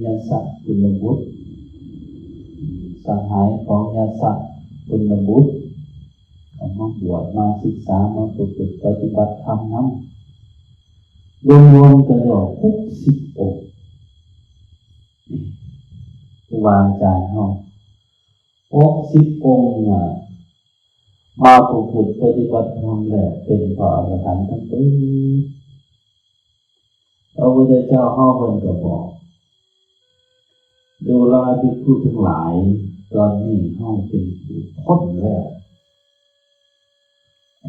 ຍະສະກຸນລະບຸດ ສະຫາຍຂອງຍະສະກຸນລະບຸດ ເຂົ້າມາບວດ ມາສຶກສາ ມາປະພຶດປະຕິບັດທຳນຳ ລວມໆກັນແລ້ວຫົກສິບອົງ. ນີ້ ຄູບາອາຈານເຮົາຫົກສິບອົງນະ ມາປະພຶດປະຕິບັດທຳແລ້ວເປັນພະອະລະຫັນທັງເບິດ. ພະພຸດທະເຈົ້າເຮົາເພິ່ນກໍບອກ ດູລາພິກຂຸທັງຫຼາຍ, ຕອນນີ້ເຮົາເປັນຜູ້ພົ້ນແລ້ວ,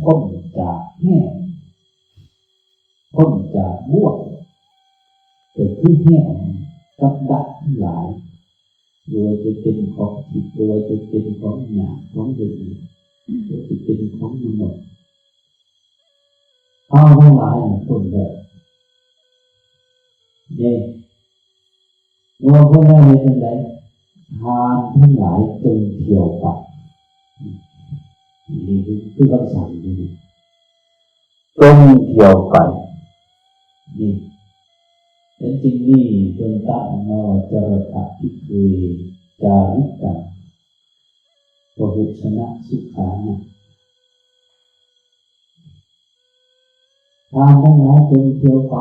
ພົ້ນຈາກແຫ້ງ, ພົ້ນຈາກບ່ວງ, ກໍຄືແຫ້ງກັບດັກທັງຫຼາຍ, ບໍ່ວ່າຈະເປັນຂອງທິບ, ບໍ່ວ່າຈະເປັນຂອງຫຍາບ, ຂອງລະອຽດ, ບໍ່ວ່າຈະເປັນຂອງມະນຸດ. ເຮົາທັງຫຼາຍນັ້ນພົ້ນແລ້ວເດ້. ເມື່ອພົ້ນແລ້ວເຮັດຈັ່ງໃດ? ທ່ານທັງຫຼາຍຈົ່ງທ່ຽວໄປ. ນີ້ຄືຄຳສັ່ງນີ້, ຈົ່ງທ່ຽວໄປ. ນີ້ ເຫັນສິ່ງນີ້ເພິ່ນຕັ້ງມາວ່າ ຈະຣະຕະພິກຂະເວ ຈາລິກັງ ປະຫຸຊະນະສຸຂານະ. ທ່ານທັງຫຼາຍຈົ່ງທ່ຽວໄປ,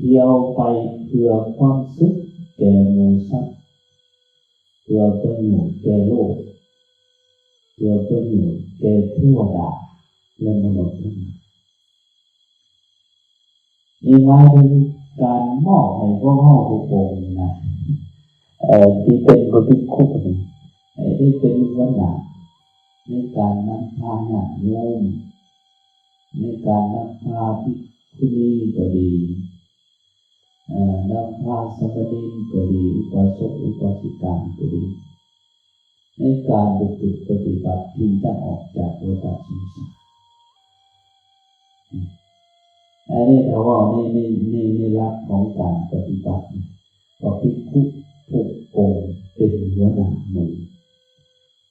ທ່ຽວໄປເພື່ອຄວາມສຸກແກ່ໝູ່ສັດ, ເພື່ອປະໂຫຍດແກ່ໂລກ, ເພື່ອປະໂຫຍດແກ່ເທວະດາ ແລະ ມະນຸດທັງຫຼາຍ. ນີ້ໝາຍເຖິງການມອບໃຫ້ພວກເຮົາທຸກອົງນະ ເອີ ທີ່ເປັນພະພິກຂຸນີ້ ໃຫ້ໄດ້ເປັນຫົວໜ້າໃນການນຳພາຍາດໂຍມ, ໃນການນຳພາພິກຂຸນີກໍດີ, ເອີ ນຳພາສາມະເນນກໍດີ, ອຸບາສົກອຸບາສິກາກໍດີ. ໃນການປະພຶດປະຕິບັດທີ່ຈະອອກຈາກວັດຕະສົງສານ. ອັນນີ້ຖ້າເວົ້າໃນ ໃນ ໃນ ໃນຫຼັກຂອງການປະຕິບັດນະ, ພະພິກຂຸທຸກອົງເປັນຫົວໜ້າໝູ່,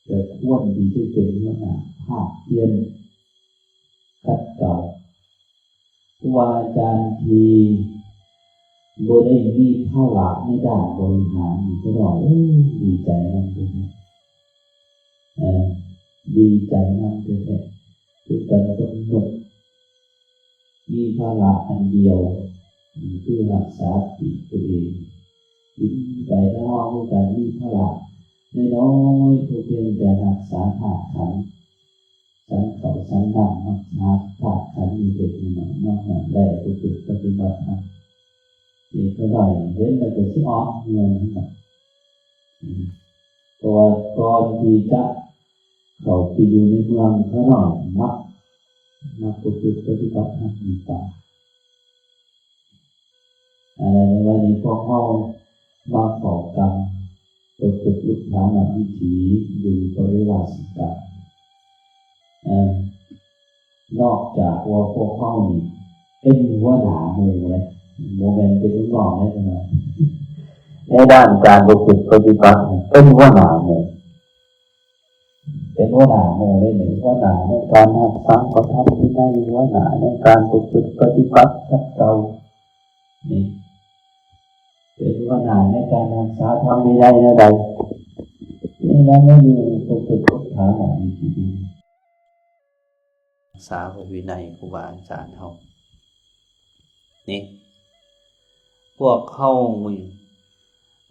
ແລະ ຄວນທີ່ຈະເປັນຫົວໜ້າພາກພຽນຂັດເກົາ. ຄູບາອາຈານທີ່ບໍ່ໄດ້ມີພາລະໃນດ້ານບໍລິຫານນີ້ ຂ້ານ້ອຍ ເອີ ດີໃຈນຳແທ້ໆ ເອີ ດີໃຈນຳແທ້ໆ ຄືກັນກັບນົກ ມີພາລະອັນດຽວ ຄືຮັກສາປີກຕົວເອງ ບິນໄປນຳເຮົາ ຄືກັນ ມີພາລະນ້ອຍໆ ກໍພຽງແຕ່ຮັກສາທາດຂັນ ສັນເຂົ້າສັນນ້ຳ ຮັກສາທາດຂັນເລັກໆ ນ້ອຍໆ ນອກນັ້ນໄດ້ປະພຶດປະຕິບັດທຳ. ເດັກນ້ອຍເຫັນແລ້ວກໍຊິອອກເມືອງເນາະ ເພາະວ່າກ່ອນທີ່ຈະເຂົ້າໄປຢູ່ໃນເມືອງ ຂ້ານ້ອຍມັກ ມັກປະພຶດປະຕິບັດທຳຢູ່ປ່າ. ອັນໃນວັນນີ້ພວກເຮົາມາເຂົ້າກຳປະພຶດອຸດຖານະວິຖີຢູ່ປະລິວາສະກຳ ເອີ ນອກຈາກວ່າພວກເຮົານີ້ເປັນຫົວໜ້າໝູ່ແລ້ວ ບໍ່ແມ່ນເປັນລູກນ້ອງແລ້ວນະ ໃນດ້ານການປະພຶດປະຕິບັດເປັນຫົວໜ້າໝູ່. ເປັນຫົວໜ້າໝູ່ເລີຍນີ້ ຫົວໜ້າໃນການຮັກສັງຄະທຳວິໄນ ຫົວໜ້າໃນການປະພຶດປະຕິບັດຂັດເກົານີ້ ເປັນຫົວໜ້າໃນການຮັກສາທຳວິໄນແນວໃດ ນີ້ລະມາຢູ່ປະພຶດອຸດຖານະວິທີດີ ສາພະວິໄນຄູບາອາຈານເຮົານີ້ ພວກເຮົາ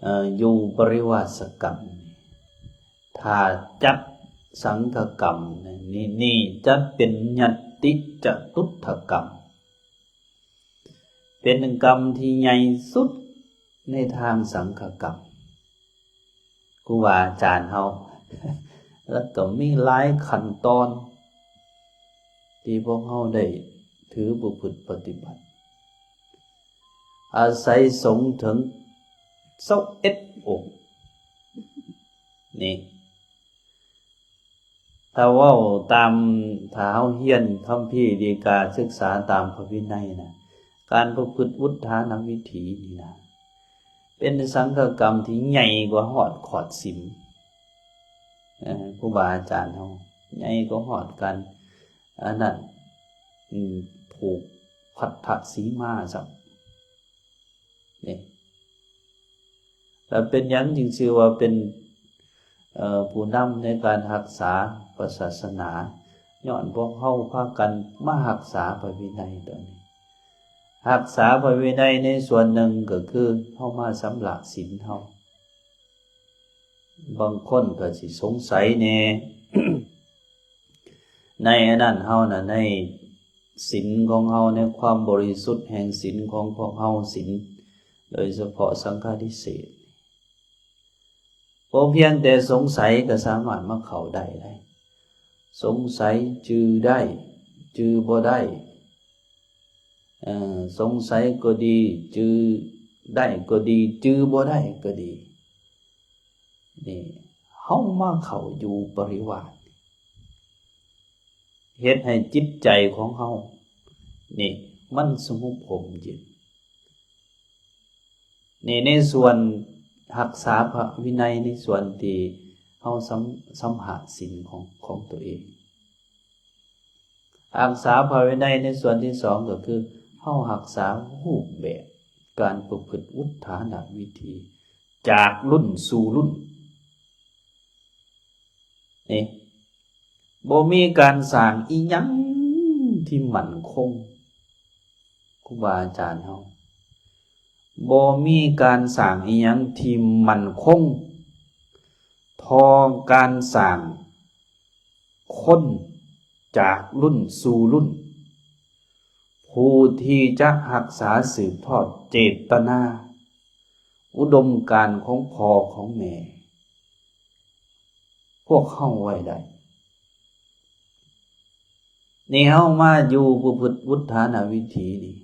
ເອີ ຢູ່ປະລິວາສະກຳນີ້ ຖ້າຈັດສັງຄະກຳນີ້ ນີ້ ນີ້ຈັດເປັນຍັດຕິຈະຕຸດຖະກຳ ເປັນກຳທີ່ໃຫຍ່ສຸດໃນທາງສັງຄະກຳ ຄູບາອາຈານເຮົາ ແລ້ວກໍມີຫຼາຍຂັ້ນຕອນ ທີ່ພວກເຮົາໄດ້ຖືປະພຶດປະຕິບັດ ອາໄສສົງເຖິງຊາວເອັດອົງນີ້ ຖ້າເວົ້າຕາມ ຖ້າເຮົາຮຽນຄຳພີດີກາ ສຶກສາຕາມພະວິໄນນະ ການປະພຶດອຸດຖານະວິຖີນີ້ນະ ເປັນສັງຄະກຳທີ່ໃຫຍ່ກວ່າຮອດຂອດສິມ ເອີ ຄູບາອາຈານເຮົາ ໃຫຍ່ກວ່າຮອດການ ອັນນັ້ນ ອືມ ຜູກພັດທະສີມາຊ້ຳ ນີ້ ແລ້ວເປັນຫຍັງຈຶ່ງຊື່ວ່າເປັນ ເອີ ຜູ້ນຳໃນການຮັກສາພະສາສະໜາ? ຍ້ອນພວກເຮົາພາກັນມາຮັກສາພະວິໄນຕົວນີ້. ຮັກສາພະວິໄນໃນສ່ວນໜຶ່ງກໍຄືເຮົາມາຊຳລະສິນເຮົາ. ບາງຄົນກໍຊິສົງໄສແດ່ ໃນອັນນັ້ນເຮົານະ ໃນສິນຂອງເຮົາ ໃນຄວາມບໍລິສຸດແຫ່ງສິນຂອງພວກເຮົາ ສິນໂດຍສະເພາະສັງຄາທິເສດ ບໍ່ພຽງແຕ່ສົງໄສກໍສາມາດມາເຂົ້າໄດ້ເດ້. ສົງໄສຈື່ໄດ້ ຈື່ບໍ່ໄດ້ ເອີ ສົງໄສກໍດີ ຈື່ໄດ້ກໍດີ ຈື່ບໍ່ໄດ້ກໍດີ ນີ້ ເຮົາມາເຂົ້າຢູ່ປະລິວາດ ເຮັດໃຫ້ຈິດໃຈຂອງເຮົານີ້ມັນສະຫງົບຮົ່ມເຢັນ. ນີ້ໃນສ່ວນຮັກສາພະວິໄນ ໃນສ່ວນທີ່ເຮົາສຳ ສຳຫະສິນຂອງ ຂອງຕົວເອງ. ຮັກສາພະວິໄນໃນສ່ວນທີສອງກໍຄື ເຮົາຮັກສາຮູບແບບການປະພຶດອຸດຖານະວິທີຈາກລຸ້ນສູ່ລຸ້ນ. ນີ້ ບໍ່ມີການສ້າງອີ່ຫຍັງທີ່ໝັ້ນຄົງ. ຄູບາອາຈານເຮົາ ບໍ່ມີການສ້າງອີ່ຫຍັງທີ່ໝັ້ນຄົງເທົ່າການສ້າງຄົນຈາກລຸ້ນສູ່ລຸ້ນ ຜູ້ທີ່ຈະຮັກສາສືບທອດເຈດຕະນາ ອຸດົມການຂອງພໍ່ຂອງແມ່ ພວກເຮົາໄວ້ໄດ້. ນີ້ເຮົາມາຢູ່ປະພຶດອຸດຖານະວິທີນີ້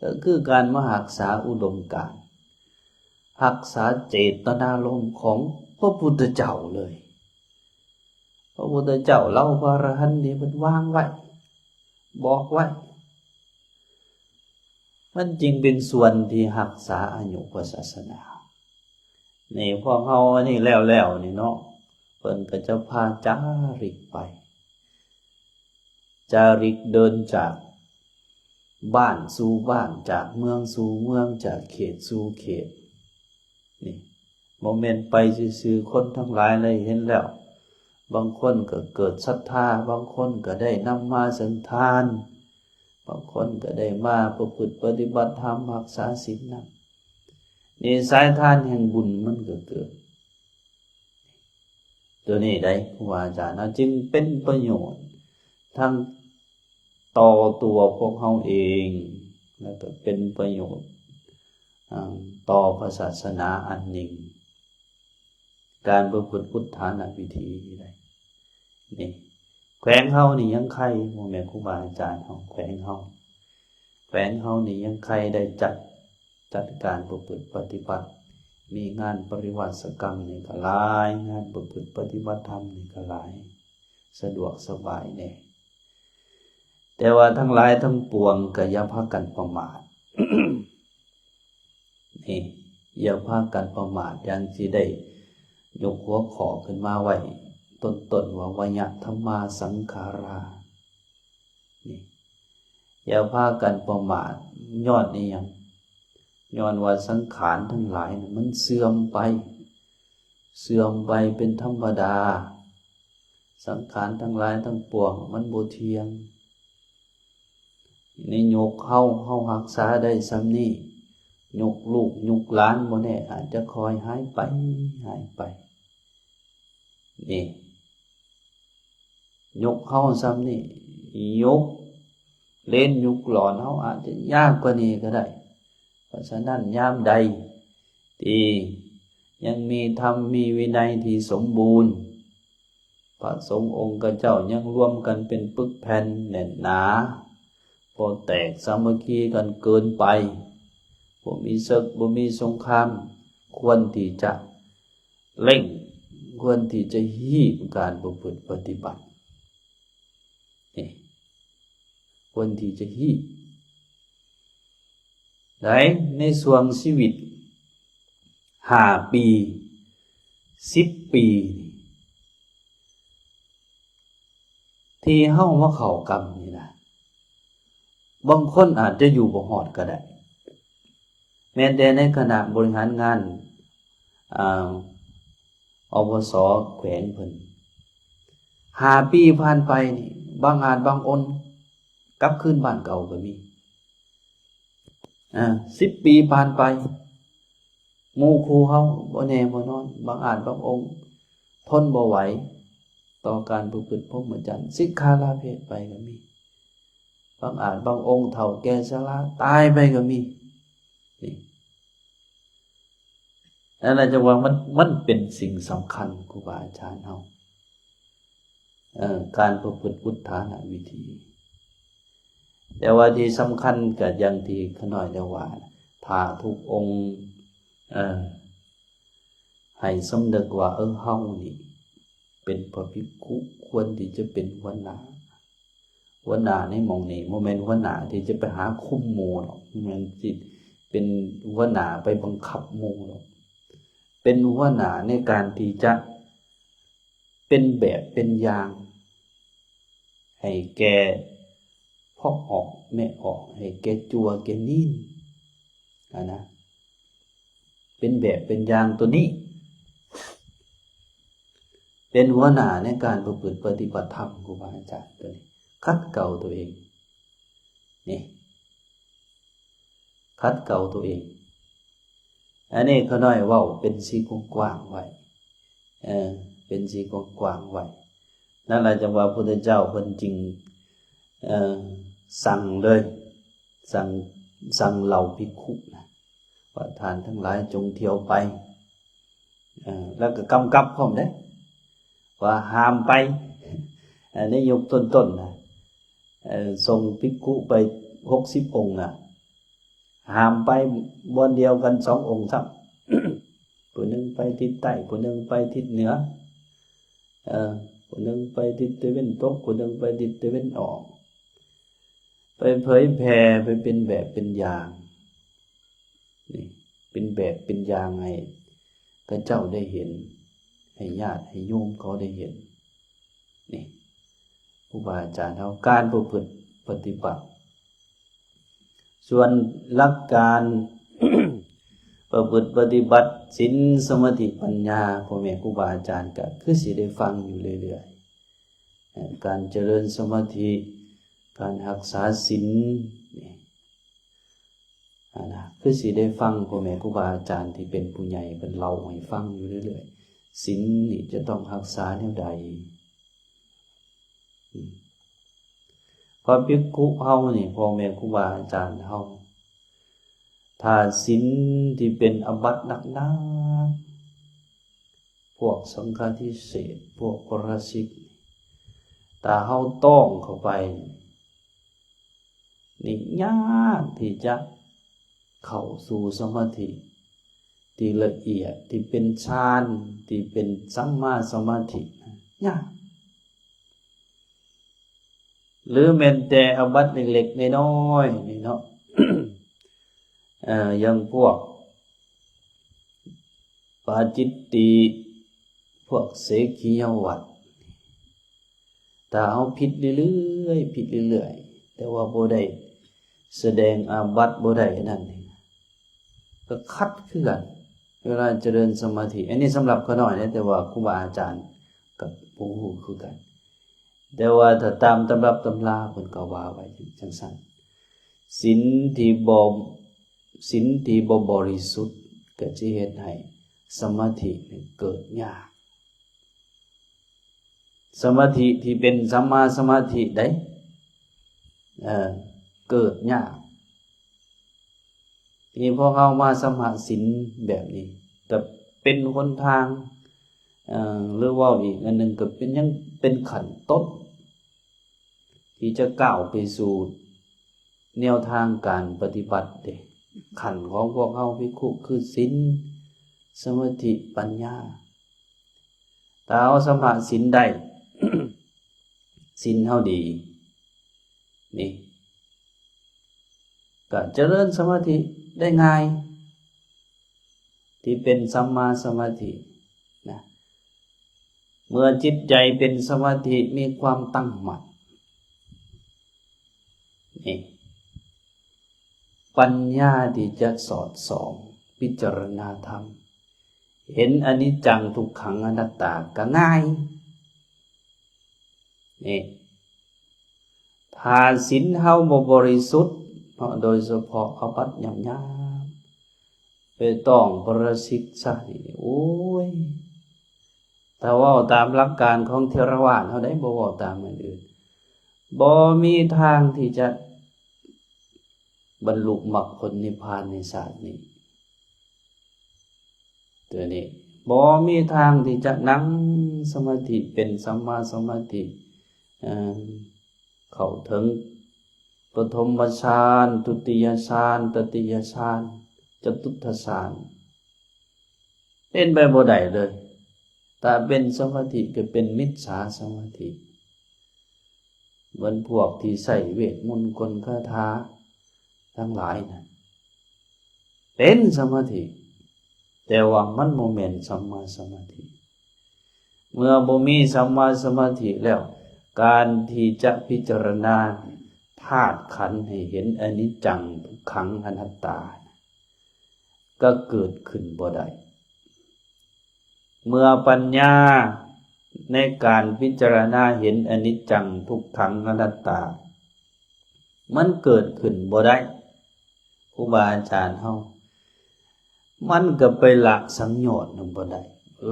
ກໍຄືການມາຮັກສາອຸດົມການ ຮັກສາເຈດຕະນາລົມຂອງພະພຸດທະເຈົ້າເລີຍ. ພະພຸດທະເຈົ້າເຫຼົ່າພະອະລະຫັນນີ້ເພິ່ນວາງໄວ້ ບອກໄວ້ ມັນຈຶ່ງເປັນສ່ວນທີ່ຮັກສາອາຍຸພະສາສະໜາ. ນີ້ພວກເຮົາອັນນີ້ແລ້ວໆນີ້ເນາະ ເພິ່ນກໍຈະພາຈາລິກໄປ ຈາລິກເດີນຈາກບ້ານສູ່ບ້ານ ຈາກເມືອງສູ່ເມືອງ ຈາກເຂດສູ່ເຂດ. ນີ້ບໍ່ແມ່ນໄປຊື່ໆ ຄົນທັງຫຼາຍໄດ້ເຫັນແລ້ວ ບາງຄົນກໍເກີດສັດທາ ບາງຄົນກໍໄດ້ນຳມາເຊິ່ງທານ ບາງຄົນກໍໄດ້ມາປະພຶດປະຕິບັດທຳ ຮັກສາສິນນຳ. ນີ້ສາຍທານແຫ່ງບຸນມັນກໍເກີດ ຕົວນີ້ໄດ໋ ຄູບາອາຈານເຮົາຈຶ່ງເປັນປະໂຫຍດທັງຕໍ່ຕົວພວກເຮົາເອງ ແລ້ວກໍເປັນປະໂຫຍດ ອາ ຕໍ່ພະສາສະໜາອັນໜຶ່ງ ການປະພຶດອຸດຖານະວິທີນີ້ໄດ໋. ນີ້ ແຂວງເຮົານີ້ຍັງໄຄ ພໍ່ແມ່ຄູບາອາຈານເຮົາ ແຂວງເຮົາ ແຂວງເຮົານີ້ຍັງໄຄໄດ້ຈັດ ຈັດການປະພຶດປະຕິບັດ ມີງານປະລິວາສະກຳນີ້ກໍຫຼາຍ ງານປະພຶດປະຕິບັດທຳນີ້ກໍຫຼາຍ ສະດວກສະບາຍແດ່. ແຕ່ວ່າທັງຫຼາຍທັງປວງກໍຢ່າພາກັນປະໝາດ ນີ້ ຢ່າພາກັນປະໝາດ ຢ່າງທີ່ໄດ້ຍົກຫົວຂໍ້ຂຶ້ນມາໄວ້ຕົ້ນໆວ່າ ວະຍະທຳມາສັງຂາລາ ນີ້ ຢ່າພາກັນປະໝາດ. ຍ້ອນອີ່ຫຍັງ? ຍ້ອນວ່າສັງຂານທັງຫຼາຍນະ ມັນເສື່ອມໄປ ເສື່ອມໄປເປັນທຳມະດາ. ສັງຂານທັງຫຼາຍທັງປວງມັນບໍ່ທ່ຽງ. ໃນຍຸກເຮົາ ເຮົາຮັກສາໄດ້ສ່ຳນີ້ ຍຸກລູກຍຸກຫຼານບໍ່ແນ່ອາດຈະຄ່ອຍຫາຍໄປ ຫາຍໄປ. ນີ້ ຍຸກເຮົາສ່ຳນີ້ ຍຸກເລນຍຸກຫຼອນເຮົາອາດຈະຍາກກວ່ານີ້ກໍໄດ້. ເພາະສະນັ້ນ ຍາມໃດທີ່ຍັງມີທຳມີວິໄນທີ່ສົມບູນ ພະສົງອົງຄະເຈົ້າຍັງລວມກັນເປັນປຶກແຜ່ນແໜ້ນໜາ, ບໍ່ແຕກສາມັກຄີກັນເກີນໄປ, ບໍ່ມີເສິກ ບໍ່ມີສົງຄາມ, ຄວນທີ່ຈະເລັ່ງ, ຄວນທີ່ຈະຮີບການປະພຶດປະຕິບັດ. ນີ້ ຄວນທີ່ຈະຮີບໄດ້ໃນຊ່ວງຊີວິດຫ້າປີ ສິບປີນີ້ ທີ່ເຮົາມາເຂົ້າກຳນີ້ນະ, ບາງຄົນອາດຈະຢູ່ບໍ່ຮອດກໍໄດ້. ແມ່ນແຕ່ໃນຄະນະບໍລິຫານງານ ອາ ອພສ ແຂວງເພິ່ນ ຫ້າປີຜ່ານໄປນີ້ ບາງອາດບາງອົງກັບຄືນບ້ານເກົ່າກໍມີ. ອາ ສິບປີຜ່ານໄປ ໝູ່ຄູ່ເຮົາບໍ່ແນ່ບໍ່ນອນ ບາງອາດບາງອົງທົນບໍ່ໄຫວຕໍ່ການປະພຶດພົມມະຈັນ ສິກຂາລາເພດໄປກໍມີ. ບາງອາດບາງອົງເຖົ້າແກ່ຊະລາຕາຍໄປກໍມີ. ນີ້ ນັ້ນລະຈັ່ງວ່າມັນ ມັນເປັນສິ່ງສຳຄັນ ຄູບາອາຈານເຮົາ ເອີ ການປະພຶດອຸດຖານະວິທີ. ແຕ່ວ່າທີ່ສຳຄັນກໍຢ່າງທີ່ຂ້ານ້ອຍໄດ້ວ່າ ຖ້າທຸກອົງ ເອີ ໃຫ້ສຳນຶກວ່າ ເອີ ເຮົານີ້ເປັນພະພິກຂຸ ຄວນທີ່ຈະເປັນຫົວໜ້າ. ຫົວໜ້າໃນໝ່ອງນີ້ບໍ່ແມ່ນຫົວໜ້າທີ່ຈະໄປຫາຄຸມໝູ່ດອກ, ບໍ່ແມ່ນຊິເປັນຫົວໜ້າໄປບັງຄັບໝູ່ດອກ, ເປັນຫົວໜ້າໃນການທີ່ຈະເປັນແບບເປັນຢ່າງໃຫ້ແກ່ພໍ່ອອກແມ່ອອກ, ໃຫ້ແກ່ຈົວແກ່ນີນຫັ້ນນະ. ເປັນແບບເປັນຢ່າງຕົວນີ້ ເປັນຫົວໜ້າໃນການປະພຶດປະຕິບັດທຳ ຄູບາອາຈານຕົວນີ້ ຂັດເກົາຕົວເອງ ນີ້ ຂັດເກົາຕົວເອງ. ອັນນີ້ຂ້ານ້ອຍເວົ້າເປັນສີກວ້າງໆໄວ້ ເອີ ເປັນສີກວ້າງໆໄວ້. ນັ້ນລະຈັ່ງວ່າພຸດທະເຈົ້າເພິ່ນຈຶ່ງ ເອີ ສັ່ງເລີຍ ສັ່ງ ສັ່ງເຫຼົ່າພິກຂຸນະ ວ່າທ່ານທັງຫຼາຍຈົ່ງທ່ຽວໄປ ເອີ ແລ້ວກໍກຳກັບພ້ອມເດ້ ວ່າຫ້າມໄປ ເອີ ໃນຍຸກຕົ້ນໆນະ ເອີ ສົ່ງພິກຂຸໄປຫົກສິບອົງນະ ຫ້າມໄປບ່ອນດຽວກັນສອງອົງຊ້ຳ ຜູ້ໜຶ່ງໄປທິດໃຕ້ ຜູ້ໜຶ່ງໄປທິດເໜືອ ເອີ ຜູ້ໜຶ່ງໄປທິດຕາເວັນຕົກ ຜູ້ໜຶ່ງໄປທິດຕາເວັນອອກ ໄປເຜີຍແຜ່ ໄປເປັນແບບເປັນຢ່າງ ນີ້ ເປັນແບບເປັນຢ່າງໃຫ້ເຂົາເຈົ້າໄດ້ເຫັນ ໃຫ້ຍາດໃຫ້ໂຍມເຂົາໄດ້ເຫັນ ນີ້ ຄູບາອາຈານເຮົາ ການປະພຶດປະຕິບັດ. ສ່ວນຫຼັກການປະພຶດປະຕິບັດ ສິນ ສະມາທິ ປັນຍາ ພໍ່ແມ່ຄູບາອາຈານກໍຄືຊິໄດ້ຟັງຢູ່ເລື້ອຍໆ ເອີ ການຈະເລີນສະມາທິ ການຮັກສາສິນ ນີ້ ຫັ້ນນະ ຄືຊິໄດ້ຟັງພໍ່ແມ່ຄູບາອາຈານທີ່ເປັນຜູ້ໃຫຍ່ເພິ່ນເລົ່າໃຫ້ຟັງຢູ່ເລື້ອຍໆ ສິນນີ້ຈະຕ້ອງຮັກສາແນວໃດ? ອືມ ພະພິກຂຸເຮົານີ້ ພໍ່ແມ່ຄູບາອາຈານເຮົາ ຖ້າສິນທີ່ເປັນອາບັດໜັກໆ ພວກສັງຄະທິເສດ ພວກປະລາຊິກ ຖ້າເຮົາຕ້ອງເຂົ້າໄປ ນີ້ຍາກທີ່ຈະເຂົ້າສູ່ສະມາທິທີ່ລະອຽດ ທີ່ເປັນฌານ ທີ່ເປັນສຳມາສະມາທິ ຍາກ. ຫຼືແມ່ນແຕ່ອາບັດເລັກໆນ້ອຍໆນີ້ເນາະ ເອີ ຢ່າງພວກປາຈິດຕິ ພວກເສຂິຍະວັດ ຖ້າເຮົາຜິດເລື້ອຍໆ ຜິດເລື້ອຍໆ ແຕ່ວ່າບໍ່ໄດ້ສະແດງອາບັດ ບໍ່ໄດ້ອັນນັ້ນ ກໍຂັດຄືກັນ ເວລາຈະເລີນສະມາທິ. ອັນນີ້ສຳລັບຂ້ານ້ອຍເດ້ ແຕ່ວ່າຄູບາອາຈານກໍບໍ່ຮູ້ຄືກັນ ແຕ່ວ່າຖ້າຕາມຕຳລັບຕຳລາເພິ່ນກໍວ່າໄວ້ຈັ່ງຊັ້ນ ສິນທີ່ບໍ່ ສິນທີ່ບໍ່ບໍລິສຸດກໍຈະເຮັດໃຫ້ສະມາທິນີ້ເກີດຍາກ. ສະມາທິທີ່ເປັນສຳມາສະມາທິໃດ ເອີ ເກີດຍາກ. ທີ່ພວກເຮົາມາສຳຫະສິນແບບນີ້ ກໍເປັນຫົນທາງ ເອີ ຫຼືເວົ້າອີກອັນໜຶ່ງ ກໍເປັນ ຍັງເປັນຂັ້ນຕົ້ນ ທີ່ຈະກ້າວໄປສູ່ແນວທາງການປະຕິບັດເດ້. ຂັ້ນຂອງພວກເຮົາພິກຂຸຄືສິນ, ສະມາທິ, ປັນຍາ. ຖ້າເຮົາສຳຫະສິນໄດ້, ສິນເຮົາດີ, ນີ້ ກໍຈະເລີນສະມາທິໄດ້ງ່າຍ ທີ່ເປັນສຳມາສະມາທິນະ. ເມື່ອຈິດໃຈເປັນສະມາທິ ມີຄວາມຕັ້ງໝັ້ນ ນີ້ ປັນຍາທີ່ຈະສອດສ່ອງ ພິຈາລະນາທຳ ເຫັນອະນິດຈັງ ທຸກຂັງ ອະນັດຕາກໍງ່າຍ. ນີ້ ຖ້າສິນເຮົາບໍ່ບໍລິສຸດເນາະ, ໂດຍສະເພາະອາບັດຫຍາບໆ ໄປຕ້ອງປະລະສິກຊະນີ້ ໂອ້ຍ ຖ້າເວົ້າຕາມຫຼັກການຂອງເຖລະວາດເຮົາໄດ໋ ບໍ່ເວົ້າຕາມອັນອື່ນ, ບໍ່ມີທາງທີ່ຈະບັນລຸມັກຜົນນິບພານໃນຊາດນີ້. ຕົວນີ້ບໍ່ມີທາງທີ່ຈະນັ່ງສະມາທິເປັນສຳມາສະມາທິ ເອີ ເຂົ້າເຖິງປະຖົມມະຊານ ທຸຕິຍະຊານ ຕະຕິຍະຊານ ຈະຕຸດທະຊານ ເປັນໄປບໍ່ໄດ້ເລີຍ. ຖ້າເປັນສະມາທິກໍເປັນມິດສາສະມາທິ ເໝືອນພວກທີ່ໃຊ້ເວດມົນກົນຄາຖາທັງຫຼາຍນັ້ນ ເປັນສະມາທິ ແຕ່ວ່າມັນບໍ່ແມ່ນສຳມາສະມາທິ. ເມື່ອບໍ່ມີສຳມາສະມາທິແລ້ວ ການທີ່ຈະພິຈາລະນາທາດຂັນໃຫ້ເຫັນອະນິດຈັງ ທຸກຂັງ ອະນັດຕາ ກໍເກີດຂຶ້ນບໍ່ໄດ້. ເມື່ອປັນຍາໃນການພິຈາລະນາເຫັນອະນິດຈັງ ທຸກຂັງ ອະນັດຕາ ມັນເກີດຂຶ້ນບໍ່ໄດ້, ຄູບາອາຈານເຮົາ ມັນກໍໄປລະສັງໂຍດນັ້ນບໍ່ໄດ້,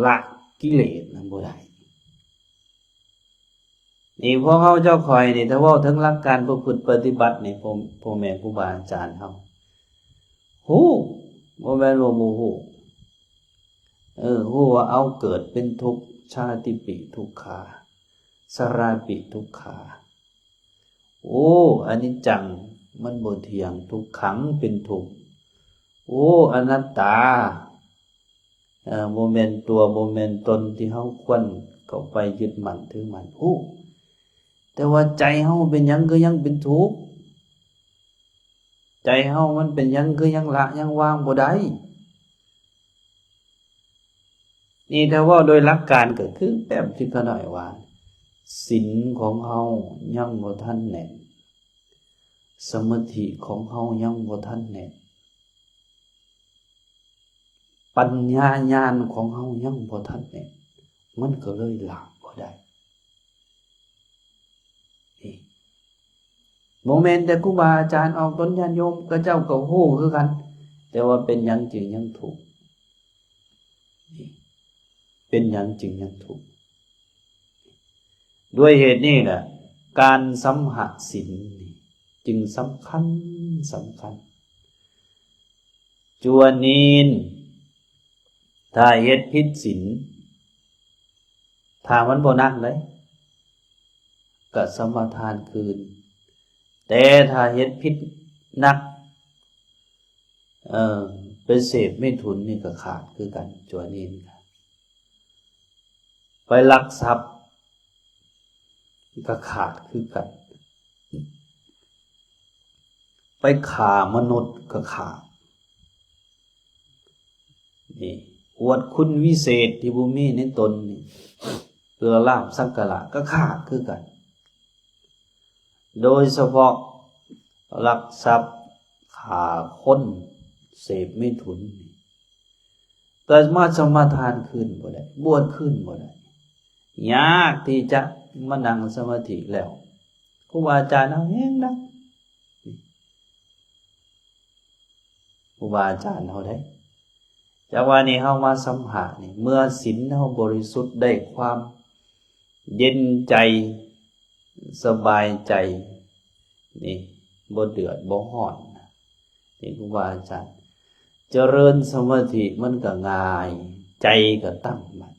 ລະກິເລດນັ້ນບໍ່ໄດ້. ນີ້ພວກເຮົາເຈົ້າຂ້ອຍນີ້ ຖ້າເວົ້າເຖິງຫຼັກການປະພຶດປະຕິບັດນີ້ ພໍ່ ພໍ່ແມ່ຄູບາອາຈານເຮົາຮູ້, ບໍ່ແມ່ນວ່າບໍ່ຮູ້. ເອີ ຮູ້ວ່າ ເອົາ ເກີດເປັນທຸກ, ຊາຕິປິທຸກຂາ, ຊະລາປິທຸກຂາ. ໂອ້ ອະນິດຈັງ ມັນບໍ່ທ່ຽງ, ທຸກຂັງ ເປັນທຸກ, ໂອ້ ອະນັດຕາ ເອີ ບໍ່ແມ່ນຕົວ ບໍ່ແມ່ນຕົນທີ່ເຮົາຄວນເຂົ້າໄປຍຶດໝັ້ນຖືໝັ້ນ. ໂອ້ ແຕ່ວ່າໃຈເຮົາເປັນຫຍັງຄືຍັງເປັນທຸກ? ໃຈເຮົາມັນເປັນຫຍັງຄືຍັງລະຍັງວາງບໍ່ໄດ້? ນີ້ຖ້າເວົ້າໂດຍຫຼັກການກໍຄືແບບທີ່ຂ້ານ້ອຍວ່າ ສິນຂອງເຮົາຍັງບໍ່ທັນແໜ້ນ, ສະມາທິຂອງເຮົາຍັງບໍ່ທັນແໜ້ນ, ປັນຍາຍານຂອງເຮົາຍັງບໍ່ທັນແໜ້ນ, ມັນກໍເລີຍລະບໍ່ໄດ້. ນີ້ ບໍ່ແມ່ນແຕ່ຄູບາອາຈານອອກຕົນ, ຍາດໂຍມເຂົາເຈົ້າກໍຮູ້ຄືກັນ, ແຕ່ວ່າເປັນຫຍັງຈຶ່ງຍັງທຸກ? ນີ້ ເປັນຫຍັງຈຶ່ງຍັງທຸກ? ດ້ວຍເຫດນີ້ແຫຼະ ການສຳຫະສິນນີ້ຈຶ່ງສຳຄັນ, ສຳຄັນ. ຈົວນີນ ຖ້າເຮັດຜິດສິນ ຖ້າມັນບໍ່ໜັກເດ້ ກໍສະມາທານຄືນ, ແຕ່ຖ້າເຮັດຜິດໜັກ ເອີ ໄປເສບເມຖຸນນີ້ກໍຂາດຄືກັນ, ຈົວນີນ ໄປລັກຊັບກໍຂາດຄືກັນ, ໄປຂ້າມະນຸດກໍຂາດ. ນີ້ ອວດຄຸນວິເສດທີ່ບໍ່ມີໃນຕົນນີ້ ເພື່ອລາບສັກກາລະກໍຂາດຄືກັນ. ໂດຍສະເພາະລັກຊັບ, ຂ້າຄົນ, ເສບເມຖຸນນີ້ ກໍມາສະມາທານຄືນບໍ່ໄດ້, ບວດຄືນບໍ່ໄດ້. ຍາກທີ່ຈະມານັ່ງສະມາທິແລ້ວ. ຄູບາອາຈານເຮົາແຮງໜັກ, ຄູບາອາຈານເຮົາເດ້. ຈັກວ່ານີ້ເຮົາມາສຳຫະນີ້, ເມື່ອສິນເຮົາບໍລິສຸດ, ໄດ້ຄວາມເຢັນໃຈ, ສະບາຍໃຈ, ນີ້ ບໍ່ເດືອດບໍ່ຮ້ອນ. ນີ້ຄູບາອາຈານ ຈະເລີນສະມາທິມັນກໍງ່າຍ, ໃຈກໍຕັ້ງໝັ້ນ.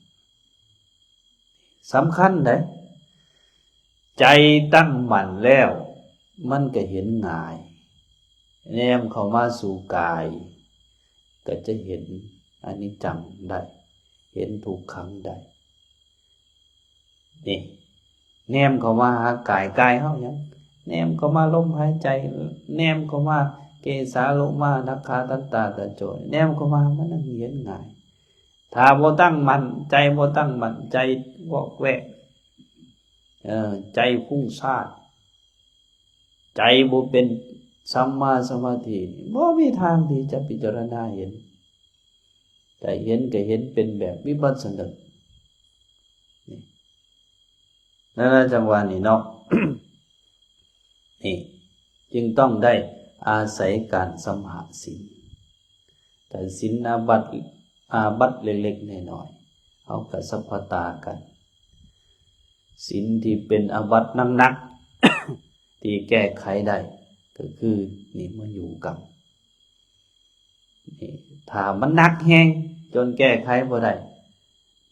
ສຳຄັນເດ້ ໃຈຕັ້ງໝັ້ນແລ້ວ ມັນກໍເຫັນງ່າຍ, ແນມເຂົ້າມາສູ່ກາຍ ກໍຈະເຫັນອະນິດຈັງໄດ້, ເຫັນທຸກຂັງໄດ້. ນີ້ ແນມເຂົ້າມາຫາກາຍ, ກາຍເຮົາຫຍັງ? ແນມເຂົ້າມາລົມຫາຍໃຈ, ແນມເຂົ້າມາເກສາໂລມາ ໜັກຂາ ຕັນຕາ ຕະໂຈ, ແນມເຂົ້າມາ ມັນເຫັນງ່າຍ. ຖ້າບໍ່ຕັ້ງໝັ້ນ, ໃຈບໍ່ຕັ້ງໝັ້ນ, ໃຈວອກແວກ, ເອີ ໃຈຟຸ້ງຊານ, ໃຈບໍ່ເປັນສຳມາສະມາທິ, ບໍ່ມີທາງທີ່ຈະພິຈາລະນາເຫັນ. ໃຈເຫັນກໍເຫັນເປັນແບບວິປັດສະນາ ນີ້ ນັ້ນລະ ຈັງຫວະນີ້ເນາະ ນີ້ ຈຶ່ງຕ້ອງໄດ້ອາໄສການສຳຫະສິນ ແຕ່ສິນອາບັດ ອາບັດເລັກໆນ້ອຍໆ ເຮົາກໍສັບພະຕາກັນ ສິນທີ່ເປັນອາບັດໜັກໆ ທີ່ແກ້ໄຂໄດ້ ກໍຄືນິມະໂຍກັມ ນີ້ ຖ້າມັນໜັກແຮງຈົນແກ້ໄຂບໍ່ໄດ້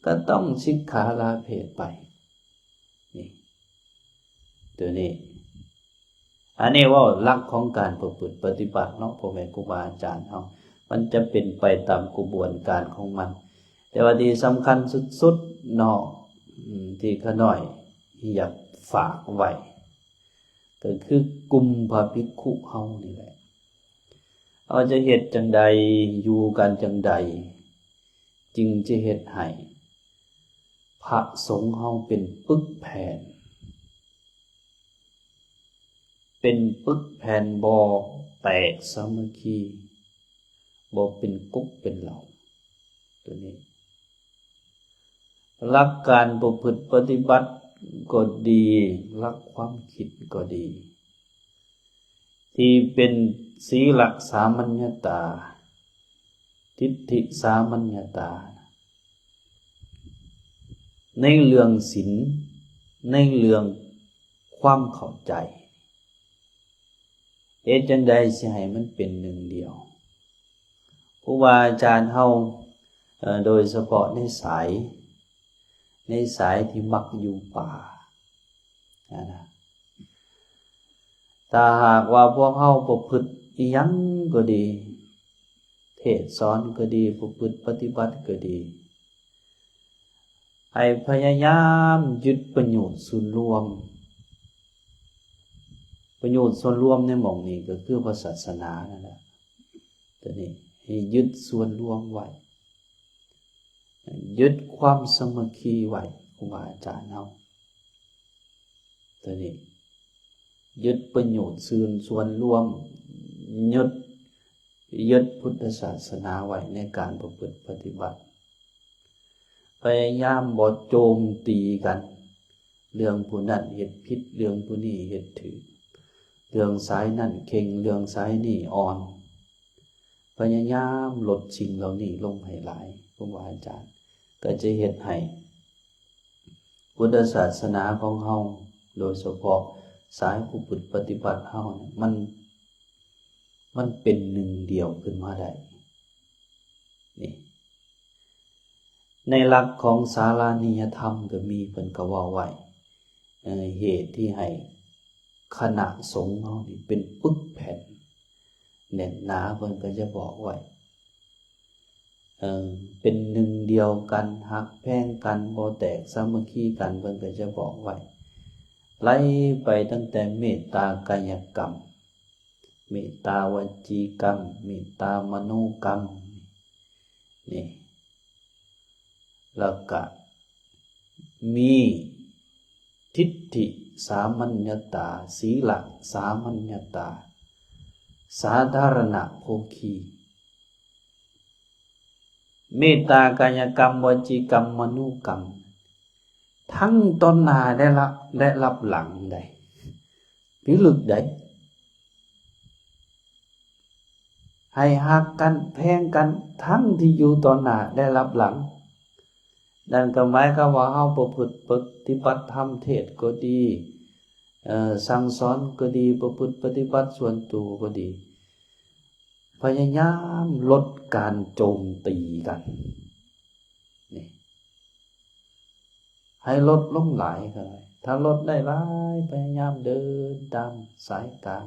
ກໍຕ້ອງສິກຂາລາເພດໄປ ນີ້ ຕົວນີ້ ອັນນີ້ເວົ້າຫຼັກຂອງການປະພຶດປະຕິບັດເນາະ ພໍ່ແມ່ຄູບາອາຈານເຮົາ ມັນຈະເປັນໄປຕາມຂະບວນການຂອງມັນ ແຕ່ວ່າທີ່ສຳຄັນສຸດໆເນາະ ອືມ ທີ່ຂ້ານ້ອຍຢາກຝາກໄວ້ ກໍຄືກຸ່ມພະພິກຂຸເຮົານີ້ແຫຼະ ເຮົາຈະເຮັດຈັ່ງໃດ ຢູ່ກັນຈັ່ງໃດ ຈຶ່ງຈະເຮັດໃຫ້ພະສົງເຮົາເປັນປຶກແຜ່ນ ເປັນປຶກແຜ່ນ ບໍ່ແຕກສາມັກຄີ ບໍ່ເປັນກົກເປັນເຫຼົ່າ ຕົວນີ້ ຫຼັກການປະພຶດປະຕິບັດກໍດີ ຫຼັກຄວາມຄິດກໍດີ ທີ່ເປັນສີລະສາມັນຍະຕາ ທິດຖິສາມັນຍະຕາ ໃນເລື່ອງສິນ ໃນເລື່ອງຄວາມເຂົ້າໃຈ ເຮັດຈັ່ງໃດຊິໃຫ້ມັນເປັນໜຶ່ງດຽວ? ຄູບາອາຈານເຮົາ ເອີ ໂດຍສະເພາະໃນສາຍ ໃນສາຍທີ່ມັກຢູ່ປ່າ ນະ ຖ້າຫາກວ່າພວກເຮົາປະພຶດອີ່ຫຍັງກໍດີ ເທດສອນກໍດີ ປະພຶດປະຕິບັດກໍດີ ໃຫ້ພະຍາຍາມຍຶດປະໂຫຍດສ່ວນລວມ. ປະໂຫຍດສ່ວນລວມໃນໝ່ອງນີ້ກໍຄືພະສາສະໜານັ້ນແຫຼະ. ຕົວນີ້ໃຫ້ຍຶດສ່ວນລວມໄວ້. ຍຶດຄວາມສາມັກຄີໄວ້ ຄູບາອາຈານເຮົາ ຕົວນີ້ ຍຶດປະໂຫຍດສ່ວນ ສ່ວນລວມ ຍຶດ ຍຶດພຸດທະສາສະໜາໄວ້ໃນການປະພຶດປະຕິບັດ. ພະຍາຍາມບໍ່ໂຈມຕີກັນ ເລື່ອງຜູ້ນັ້ນເຮັດຜິດ ເລື່ອງຜູ້ນີ້ເຮັດຖືກ ເລື່ອງສາຍນັ້ນເຄັ່ງ ເລື່ອງສາຍນີ້ອ່ອນ. ພະຍາຍາມລົດສິ່ງເຫຼົ່ານີ້ລົງໃຫ້ຫຼາຍ ຄູບາອາຈານ ກໍຈະເຮັດໃຫ້ພຸດທະສາສະໜາຂອງເຮົາ ໂດຍສະເພາະສາຍຜູ້ປະພຶດປະຕິບັດເຮົານີ້ ມັນ ມັນເປັນໜຶ່ງດຽວຂຶ້ນມາໄດ້. ນີ້ ໃນຫຼັກຂອງສາລານິຍະທຳກໍມີ ເພິ່ນກໍເວົ້າໄວ້ ເອີ ເຫດທີ່ໃຫ້ຄະນະສົງເຮົານີ້ເປັນປຶກແຜ່ນແໜ້ນໜາ ເພິ່ນກໍຈະບອກໄວ້ ເອີ ເປັນໜຶ່ງດຽວກັນ ຮັກແພງກັນ ບໍ່ແຕກສາມັກຄີກັນ ເພິ່ນກໍຈະບອກໄວ້ ໄລ່ໄປຕັ້ງແຕ່ເມດຕາກາຍະກຳ ເມດຕາວະຈີກຳ ເມດຕາມະໂນກຳ ນີ້ ແລ້ວກະມີທິດຖິສາມັນຍະຕາ ສີລະສາມັນຍະຕາ ສາທາລະນະໂພຄີ ເມດຕາກາຍະກຳ ວະຈີກຳ ມະໂນກຳ ທັງຕໍ່ໜ້າ ແລະ ລະ ແລະ ລັບຫຼັງໃດ໋ ພິລຶກໃດ໋ ໃຫ້ຮັກກັນແພງກັນ ທັງທີ່ຢູ່ຕໍ່ໜ້າ ແລະ ລັບຫຼັງ. ນັ້ນກໍໝາຍຄວາມວ່າເຮົາປະພຶດປະຕິບັດທຳເທດກໍດີ ເອີ ສັ່ງສອນກໍດີ ປະພຶດປະຕິບັດສ່ວນໂຕກໍດີ ພະຍາຍາມລົດການໂຈມຕີກັນ ນີ້ ໃຫ້ລົດລົງຫຼາຍກໍໄດ້. ຖ້າລົດໄດ້ຫຼາຍ ພະຍາຍາມເດີນຕາມສາຍກາງ.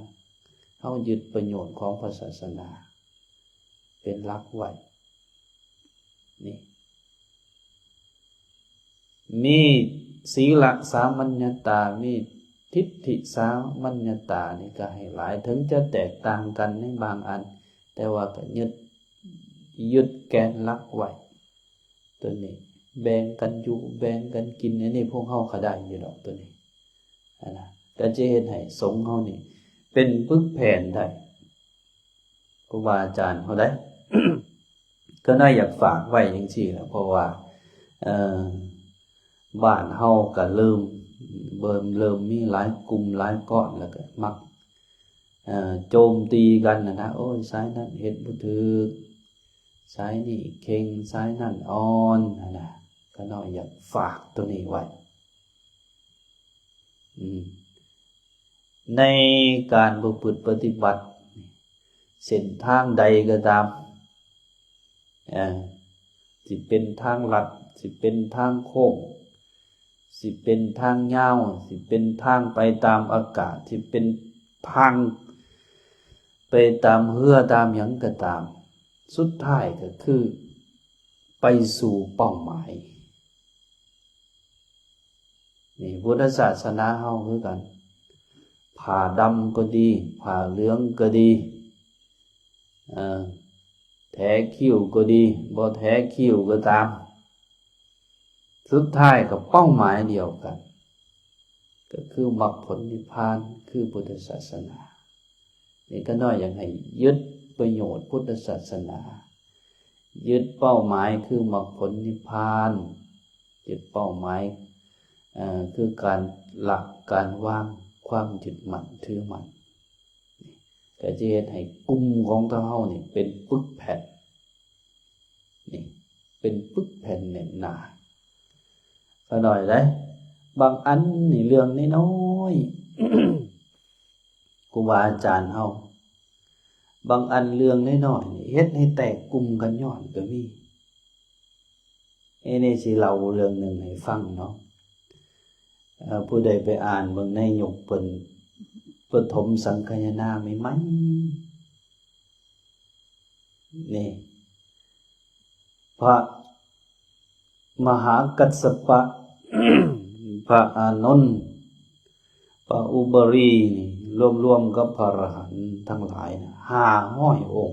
ເຮົາຍຶດປະໂຫຍດຂອງພະສາສະໜາເປັນຫຼັກໄວ້. ນີ້ ມີສີລະສາມັນຍະຕາ ມີທິດຖິສາມັນຍະຕານີ້ກໍໃຫ້ຫຼາຍ, ເຖິງຈະແຕກຕ່າງກັນໃນບາງອັນ, ແຕ່ວ່າກໍຍຶດ, ຍຶດແກນຫຼັກໄວ້. ຕົວນີ້ແບ່ງກັນຢູ່ ແບ່ງກັນກິນ, ອັນນີ້ພວກເຮົາກໍໄດ້ຢູ່ດອກ ຕົວນີ້ຫັ້ນນະ, ກໍຈະເຮັດໃຫ້ສົງເຮົານີ້ເປັນປຶກແຜ່ນໄດ້. ຄູບາອາຈານເຮົາໄດ້ ເ ຕົວນ້ອຍຢາກຝາກໄວ້ຈັ່ງຊີ້ແຫຼະ ເພາະວ່າ ເອີ ບ້ານເຮົາກໍເລີ່ມ ເລີ່ມ ເລີ່ມມີຫຼາຍກຸ່ມຫຼາຍກ້ອນ ແລ້ວກໍມັກ ເອີ ໂຈມຕີກັນຫັ້ນນະ ໂອ້ຍ ສາຍນັ້ນເຮັດບໍ່ຖືກ ສາຍນີ້ເຄັ່ງ ສາຍນັ້ນອ່ອນຫັ້ນນະ ຂ້ານ້ອຍຢາກຝາກຕົວນີ້ໄວ້. ອືມ ໃນການປະພຶດປະຕິບັດ ເສັ້ນທາງໃດກໍຕາມ ເອີ ຊິເປັນທາງລັດ ຊິເປັນທາງໂຄ້ງ ຊິເປັນທາງຍາວ ຊິເປັນທາງໄປຕາມອາກາດ ຊິເປັນທາງໄປຕາມເຮືອຕາມຫຍັງກໍຕາມ ສຸດທ້າຍກໍຄືໄປສູ່ເປົ້າໝາຍ. ນີ້ພຸດທະສາສະໜາເຮົາຄືກັນ ຜ້າດຳກໍດີ ຜ້າເຫຼືອງກໍດີ ເອີ ແຖຄິ້ວກໍດີ ບໍ່ແຖຄິ້ວກໍຕາມ ສຸດທ້າຍກໍເປົ້າໝາຍດຽວກັນ ກໍຄືມັກຜົນນິບພານ ຄືພຸດທະສາສະໜາ. ນີ້ຂ້ານ້ອຍຢາກໃຫ້ຍຶດປະໂຫຍດພຸດທະສາສະໜາ ຍຶດເປົ້າໝາຍຄືມັກຜົນນິບພານ ຍຶດເປົ້າໝາຍ ເອີ ຄືການລະ ການວາງຄວາມຍຶດໝັ້ນຖືໝັ້ນ ກໍຈະເຮັດໃຫ້ກຸ່ມຂອງເຮົານີ້ເປັນປຶກແຜ່ນ ນີ້ ເປັນປຶກແຜ່ນແໜ້ນໜາ. ຂ້ານ້ອຍເດ້ ບາງອັນນີ້ເລື່ອງນ້ອຍໆ ຄູບາອາຈານເຮົາ ບາງອັນເລື່ອງນ້ອຍໆນີ້ເຮັດໃຫ້ແຕກກຸ່ມກັນຍ້ອນກໍມີ. ເອີ ນີ້ຊິເລົ່າເລື່ອງໜຶ່ງໃຫ້ຟັງເນາະ ເອີ ຜູ້ໃດໄປອ່ານເບິ່ງໃນຍຸກເພິ່ນປະຖົມສັງຄະຍານາໃໝ່ໆ ນີ້ ພະມະຫາກັດສະປະ ພະອານົນ ພະອຸບາລີນີ້ ລວມໆກັບພະອະລະຫັນທັງຫຼາຍນະ ຫ້າຮ້ອຍອົງ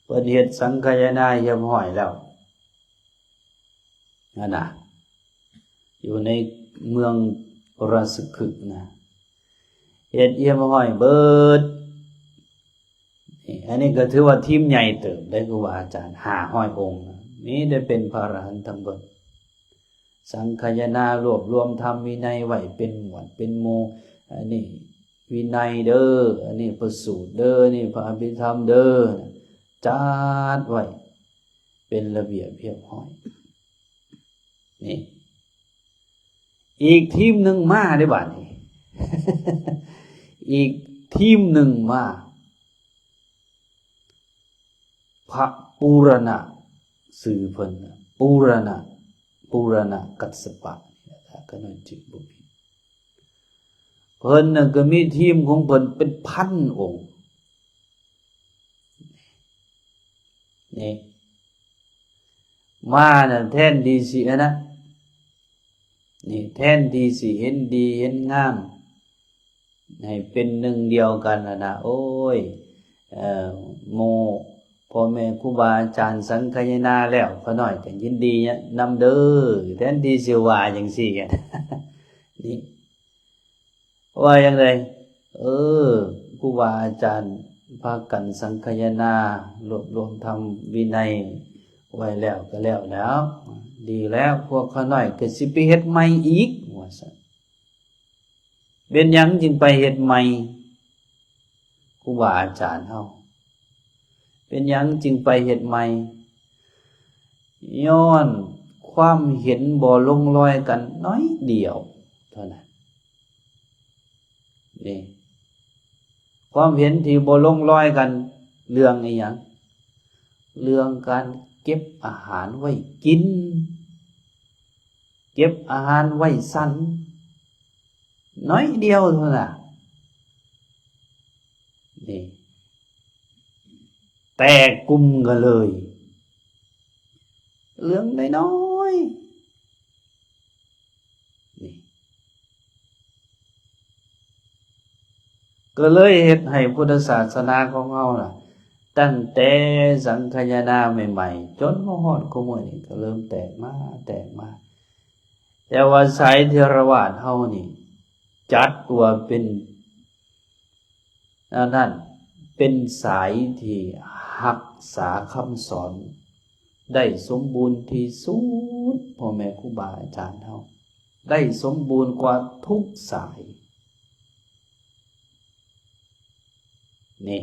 ເພິ່ນເຮັດສັງຄະຍານາຮຽບຮ້ອຍແລ້ວຫັ້ນນະ ຢູ່ໃນເມືອງລາຊະຄຶກນະ ເຮັດຮຽບຮ້ອຍເບິດ. ນີ້ ອັນນີ້ກໍຖືວ່າທີມໃຫຍ່ເຕີບເດ້ ຄູບາອາຈານຫ້າຮ້ອຍອົງ ມີແຕ່ເປັນພະອະລະຫັນທັງເບິດ. ສັງຄະຍານາລວບລວມທຳວິໄນໄວ້ເປັນໝວດເປັນໝູ່ ອັນນີ້ວິໄນເດີ ອັນນີ້ພະສູດເດີ ອັນນີ້ພະອະພິທຳເດີ ຈັດໄວ້ເປັນລະບຽບຮຽບຮ້ອຍ. ນີ້ ອີກທີມໜຶ່ງມາເດ້ບາດນີ້ ອີກທີມໜຶ່ງມາ ພະປູລະນະ ຊື່ເພິ່ນນະ ປູລະນະ ປູລະນະກັດສະປະ ນີ້ລະ ຖ້າຂ້ານ້ອຍຈື່ບໍ່ຜິດ ເພິ່ນນະກໍມີທີມຂອງເພິ່ນເປັນພັນອົງ. ນີ້ ມານະ ແທນທີ່ຊິອັນນະ ນີ້ ແທນທີ່ຊິເຫັນດີເຫັນງາມ ໃຫ້ເປັນໜຶ່ງດຽວກັນຫັ້ນນະ ໂອ້ຍ ເອີ ໝູ່ພໍ່ແມ່ຄູບາອາຈານສັງຄະຍານາແລ້ວ ຂ້ານ້ອຍກໍຍິນດີນຳເດີ ແທນທີ່ຊິວ່າຈັ່ງຊີ້ ນີ້ ວ່າຢ່າງໃດ? ເອີ ຄູບາອາຈານພາກັນສັງຄະຍານາ ລວບລວມທຳວິໄນໄວ້ແລ້ວກໍແລ້ວແລ້ວ ດີແລ້ວ ພວກຂ້ານ້ອຍກໍຊິໄປເຮັດໃໝ່ອີກ ວ່າຊັ້ນ. ເປັນຫຍັງຈຶ່ງໄປເຮັດໃໝ່? ຄູບາອາຈານເຮົາ ເປັນຫຍັງຈຶ່ງໄປເຮັດໃໝ່? ຍ້ອນຄວາມເຫັນບໍ່ລົງລອຍກັນໜ້ອຍດຽວເທົ່ານັ້ນ. ນີ້ ຄວາມເຫັນທີ່ບໍ່ລົງລອຍກັນເລື່ອງອີຫຍັງ? ເລື່ອງການເກັບອາຫານໄວ້ກິນ. ເກັບອາຫານໄວ້ສັນໜ້ອຍດຽວເທົ່ານັ້ນ. ນີ້ ແຕກກຸ່ມກັນເລີຍ ເລື່ອງນ້ອຍໆ ນີ້ ກໍເລີຍເຮັດໃຫ້ພຸດທະສາສະໜາຂອງເຮົານະ ຕັ້ງແຕ່ສັງຄະຍານາໃໝ່ໆ ຈົນມາຮອດຄູ່ມື້ນີ້ ກໍເລີ່ມແຕກມາ ແຕກມາ. ແຕ່ວ່າສາຍເຖລະວາດເຮົານີ້ ຈັດວ່າເປັນ ອັນນັ້ນ ເປັນສາຍທີ່ ຮັກສາຄຳສອນໄດ້ສົມບູນທີ່ສຸດ ພໍ່ແມ່ຄູບາອາຈານເຮົາ ໄດ້ສົມບູນກວ່າທຸກສາຍ ນີ້